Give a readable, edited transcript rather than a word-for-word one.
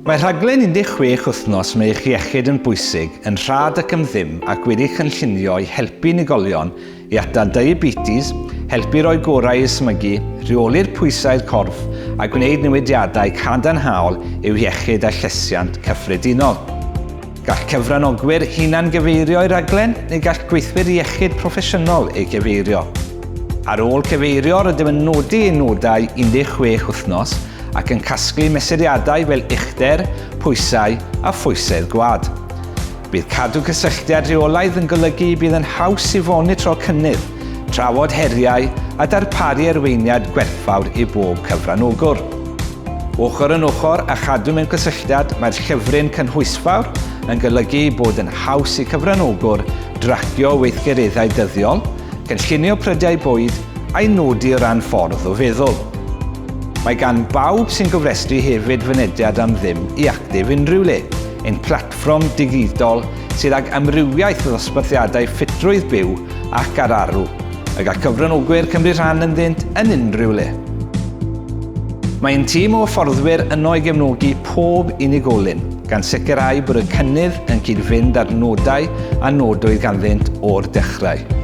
Mae rhaglen 16 wythnos Mae Eich Iechyd yn Bwysig yn rhad ac am ddim ac wedi chynllunio i helpu unigolion i atal diabetes, helpu roi gorau i ysmygu, rheoli'r pwysau'r corff a gwneud newidiadau cadarnhaol i'w hiechyd a llesiant cyffredinol. Gall cyfranogwyr hunan-gyfeirio i raglen neu gall gweithwyr iechyd proffesiynol ei gyfeirio. Ar ôl cyfeirio, rydym yn nodi ein nodau 16 wythnos ac yn casglu mesuriadau fel uchder, pwysau a phwysedd gwaed. Bydd cadw cysylltiad rheolaidd yn golygu bydd yn haws i fonitro cynnydd, trafod heriau a darparu arweiniad gwerthfawr i bob cyfranogwr. Ochr yn ochr â chadw mewn cysylltiad, mae'r llyfryn cynhwysfawr yn golygu ei bod yn haws i cyfranogwr dracio weithgareddau dyddiol, cynllunio prydiau bwyd a'i nodi o ran ffordd o feddwl. Mae gan bawb sy'n gofrestru hefyd fynediad am ddim i Actif Unrhyw Le, ein platfform digidol sydd ag amrywiaeth o ddosbarthiadau ffitrwydd byw ac ar arw, y gall cyfranogwyr cymryd rhan ynddynt yn unrhyw le. Mae ein tîm o hyfforddwyr yno i gefnogi pob unigolyn, gan sicrhau bod y cynnydd yn cyd-fynd â'r nodau a nodwyd ganddynt o'r dechrau.